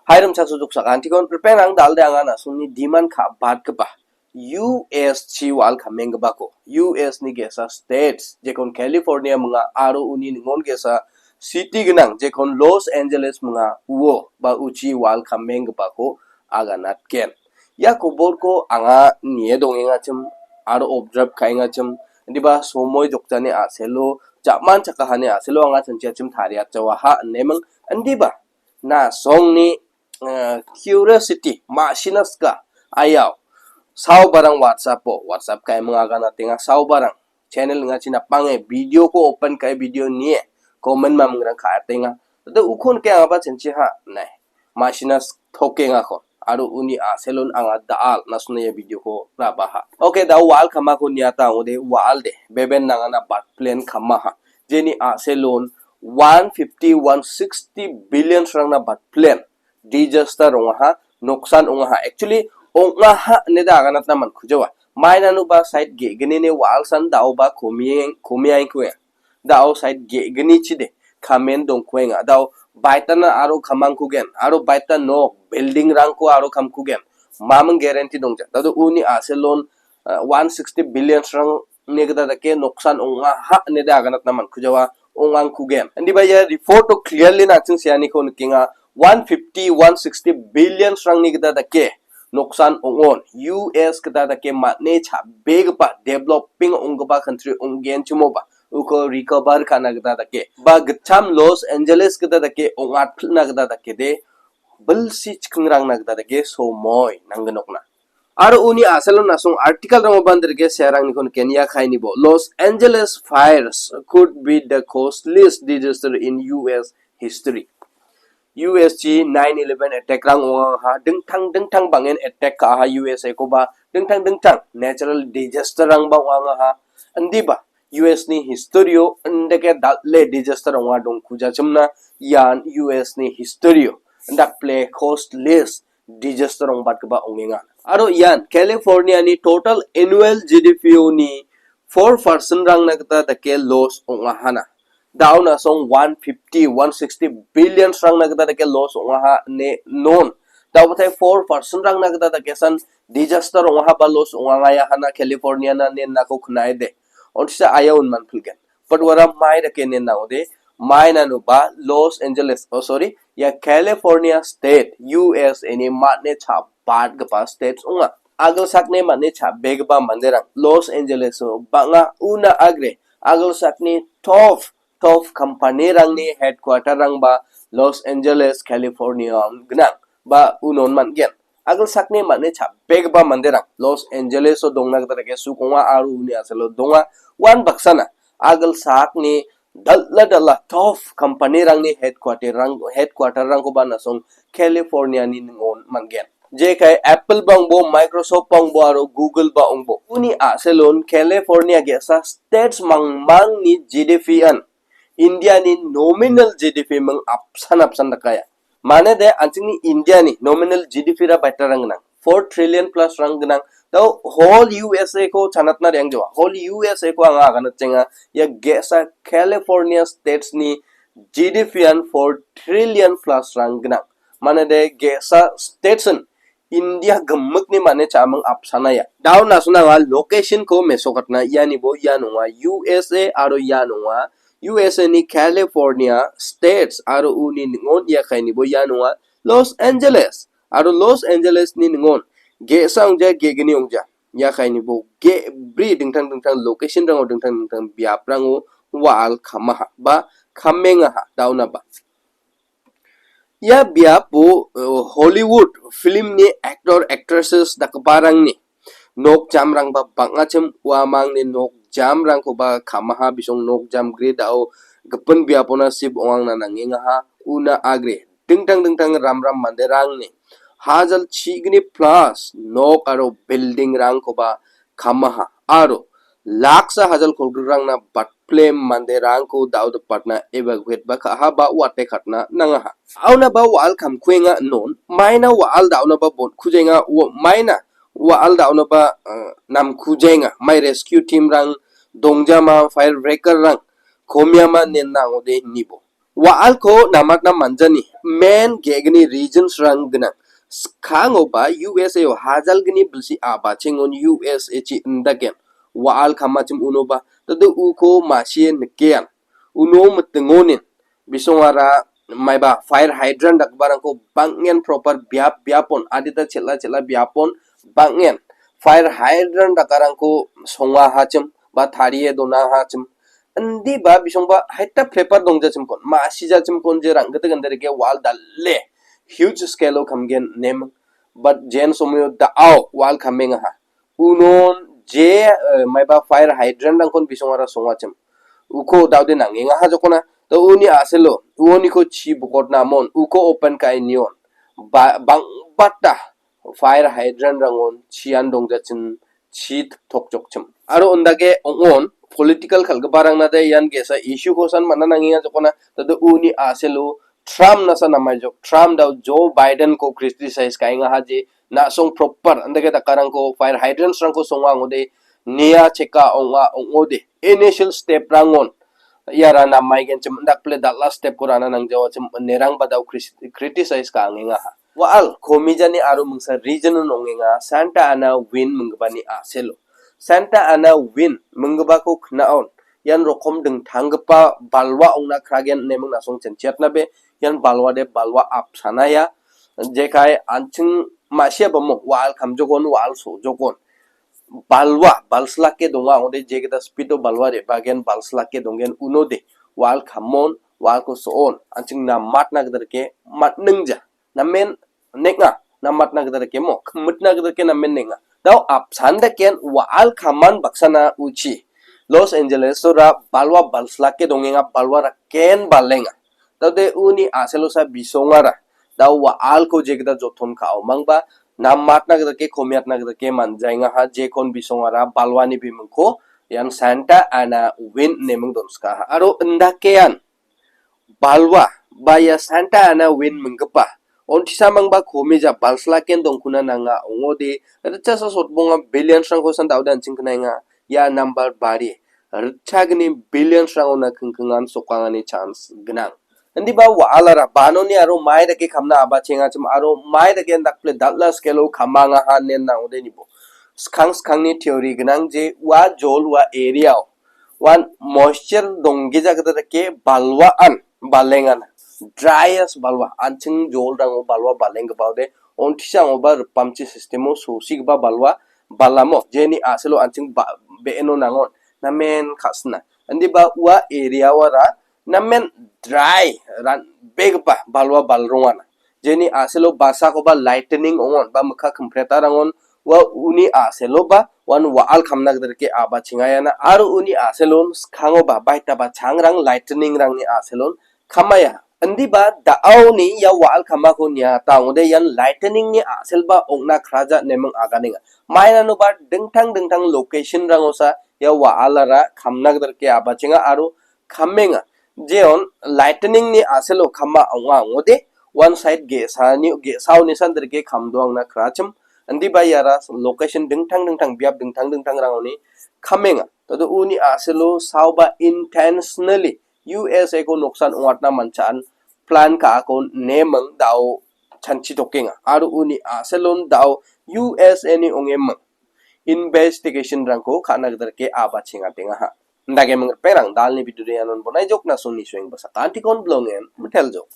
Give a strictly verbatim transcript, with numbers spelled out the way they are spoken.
Pairim chakso joksak antikon preparing ang dalde anga na·songni demand ka·batgipa U S chi wal kamenggipako, U S ni ge·sa states, jekon California minga aro uni ningon ge·sa city gnang, jekon Los Angeles minga uo ba uchi wal kamenggipako aganatgen. Ia kobolko anga nie dongengachim aro observe ka·engachim, indiba somoi jokjani a·selo, ja·man chakahani a·selo anga chanchiachim tariatjawaha ineming, indiba na·songni, eh, curiosity, ma·sina sika, ayau, saobarang WhatsApp-o, WhatsApp ka·eming aganatenga, saobarang channel ning·achi napange video-ko open ka·e video nie comment mamingrang ka·atenga. Tade ukon ke angaba chenchiha, nai. Ma·sina tokengako. Aro uni a·selon anga da·al na·songna ia video-ko rabaha. Okay, da wal kamako niata ong·ode wal de. Beben nangana bat plan kamaha. Jeni a·selon one fifty, one sixty billion srangna bat plan. Disaster ong·aha, noksan ong·aha. Actually, ong·aha ine da aganatna man·kujawa. Mainano ba side ge·gnini wal san da·oba komieng-, komiaengkueng. Da·o side ge·gnichide kamen dongkuenga. Da·o baitana aro kamangkugen, aro baita nok, building-rangko aro kamkugen. Maming guarantee dongja. Da·o uni a·selon, uh, one sixty billion-rangni gita dake noksan ong·aha ine da aganatna man·kujawa, ong·angkugen. Indiba ia report-o clearly na·ching seaniko nikenga. One fifty, one sixty billion-rangni gita dake noksan ong·on. U S gita dake man·e cha·begipa developing ong·gipa country ong·genchimoba uko recover ka·na gita dake, ba gitcham Los Angeles gita dake ong·atpilna gita dake de bilsi chikingrangna gita dake somoi nanggnokna. Aro uni a·salo na·song article-rango bandirge searangniko niken ia kainibo. Los Angeles fires could be the costliest disaster in U S history. U S chi nine eleven attack-rang ong·aha, dingtang dingtang bang·en attack ka·aha U S A-koba, dingtang dingtang natural disaster-rangba ong·aha. Indiba U S ni history-o indake dal·e disaster ong·a dongkujachimna ian U S ni history-o indakple costliest disaster ong·batgipa ong·enga. Aro ian California-ni total annual G D P-oni four percent-rangna gita dake loss ong·ahana. Da·o na·song one fifty, one sixty billion-rangna gita dake loss ong·aha ine non. Da·o batai four percent-rangna gita dake san disaster ong·aha ba loss ong·angaya hana California-na ine nako knaide. Onsa aya un manpilgen. But wara mai dake ine naode, mai nano ba Los Angeles, oh sorry, ia California state, U S A-ni man·e cha·batgipa states ong·a. Agilsakni man·e cha·begipa manderang Los Angeles-o bang·a, una agre agilsakni top, top company-rangni headquarter-rangba Los Angeles, California-on gnang ba unon man·gen. Agilsakni man·e cha·begipa manderang Los Angeles-o dongna gita dake suk ong·a aro uni a·salo donga. Uan baksana agilsakni dal·a dal·a top company-rangni headquarter-rang-, headquarter-rangkoba na·song California-ni ning·on man·gen. Jekai Apple ba ong·bo, Microsoft ba ong·bo aro Google ba ong·bo. Uni a·selon California ge·sa states mangmangni G D P-an India-ni nominal G D P ming apsan apsan dakaia. Mane de an·chingni India-ni nominal G D P-ra baitarang gnang. Four trillion plus rang gnang. Da·o whole U S A-ko chanatna re·angjawa. Whole U S A-ko anga aganatchenga. Ia ge·sa California states-ni G D P-an four trillion plus rang gnang. Mane de ge·sa states-in India gimikni man·e cha·ming apsanaia. Da·o na·sona anga location-ko mesokatna, ianibo ian ong·a U S A aro ian ong·a U S A-ni California states aro uni ning·on ia kainibo ian ong·a Los Angeles. Aro Los Angeles-ni ning·on ge·sa ong·ja, ge·gni ong·ja. Ia kainibo ge·bri dingtang dingtang location-rango, dingtang dingtang biaprango wa·al kamaha ba kamengaha, da·onaba. Ia biapo, eh, Hollywood film-ni actor, actresses dakgiparangni nok jamrangba bang·achim, uamangni nok jamrangkoba kamaha, bisong nok jam gre da·o gipin biapona sip ong·angna nangengaha, una agre dingtang dingtang ramram manderangni hajal chigni plus nok aro building-rangkoba kamaha aro laksa hajal kolgrikrangna batple manderangko da·o dipatna evacuate ba ka·aha ba wate katna nangaha. Auna ba wa·al kamkuenga non, maina wa·al da·ona ba botkujenga, wa-, maina wa·al da·ona ba, eh, namkujenga. Mai rescue team-rang dongjama, fire breaker-rang komiama nenna ong·ode nibo. Wa·alko namatna manjani men ge·gni regionsrang gnang. Skangoba U S A-o hajalgni bilsi a·bachengon U S A chi indaken wa·al kamachim unoba tado uko masie nikean. Uno mitingonin bisongara maiba fire hydrant dakgiparangko bang·en proper biap biapon, adita chel·a chel·a biapon bang·en fire hydrant dakarangko songahachim ba tarie donahachim. Indiba bisongba haita prepare dongjachimkon, ma·sijachimkon je rang·gittek indereke wa·al dal·e huge scale-o kamgen nem. But jen somoio da·ao wa·al kamengaha. Unon je, eh, maiba fire hydrant-rangkon bisongara songachim. Uko da·ode nangengaha jokona. To uni a·selo, uoniko chi bokotna amon, uko open ka·inion. Ba-, bang·bata fire hydrant-rangon chian dongjachim, chi tokjokchim. Aro indake ong·on political kal·giparangna de ian ge·sa issue-kosan man·na nangenga jokona. Tado uni a·selo Trump nasa namaijok. Trump dao Joe Biden-ko criticize ka·engaha je na·song proper indake dakarangko fire hydrants-rangko songa angode nia cheka ong·a ong·ode. Initial step-rangon iara namaigenchim indakple dal·a step-ko rana nangjawachim inerangba dao cris-, criticize ka·angengaha. Wa·al, komijani aro mingsa region-on ong·enga Santa Ana Win minggipani a·selo. Santa Ana Win minggipako knaon ian rokom dingtanggipa balwa ong·na kragen ine ming·na song chenchiatna be ian balwa de balwa apsana ia. Jekai an·ching ma·sia bamo wa·al kamjogon, wa·al sojokon. Balwa, balslake donga ong·ode jegita speed-o balwa re·bagen balslake donggen unode wa·al kamon, wa·alko so·on, an·ching namatna gita rike man·ningja. Namen neng·a, namatna gita rikemo, kimitna gita rike namen neng·a. Dao apsan daken wa·al kaman baksana uchi. Los Angeles-ora balwa balslake dongenga, balwa raken balenga. Daode uni a·selosa bisongara dao wa·alko jegita joton ka·omangba namatna gita rike, komiatna gita rike manjaengaha, jekon bisongara balwani bimingko ian Santa Ana Win ine ming donskaha. Aro indakean balwa ba ia Santa Ana Win minggipa ontisamangba komija balslaken dongkuna nanga ong·ode ritchasa sotbonga billions-rangkosan daode an·ching knaenga. Ia number bari ritchagni billions-rangona kingkingan sokangani chance gnang. Indiba wa·alara banoni aro mai dake kamna abachengachim aro mai dake indakple dal·a scale-o kamangaha nen nang·ode nibo. Skang skangni theory gnang je ua jol ua area-o uan moisture donggija gita dake balwa an balengan. Dry as balwa, an·ching jolrango balwa balenggipa ode ontisangoba ripamchi system-o sosigipa balwa balamo jeni a·selo an·ching ba-, be·eno nangon namen ka·sina. Indiba ua area-oara namen dry ran·begipa balwa balrongana. Jeni a·selo basakoba lightning ong·on ba mikka kimpretarangon ua uni a·seloba uan wa·al kamna gita rike abachengaiana aro uni a·selon skangoba baitaba changrang lightning-rangni a·selon kamaiaha. Indiba da·aoni ia wa·al kamako niata ong·ode ian lightning-ni a·selba ong·na kraja neming aganenga. Mainanoba dingtang dingtang location-rangosa ia wa·alara kamna gita rike abachenga aro kamenga. Jeon lightning-ni a·selo kama ong·a ong·ode one side ge·sani, ge·saoni sandrike kamdoangna krachim. Indiba iara location dingtang dingtang, biap dingtang dingtangrangoni kamenga. Todo uni a·selo saoba intentionally U S A-ko noksan ong·atna manchaan plan ka·ako neming dao chanchi tokenga. Aro uni a·selon dao U S A-ni ong·eming investigation-rangko ka·na gita rike abachengatengaha. Indake mingriperang dalni video de ianon bonaijokna songni soeng basa kantikon blongen miteljok.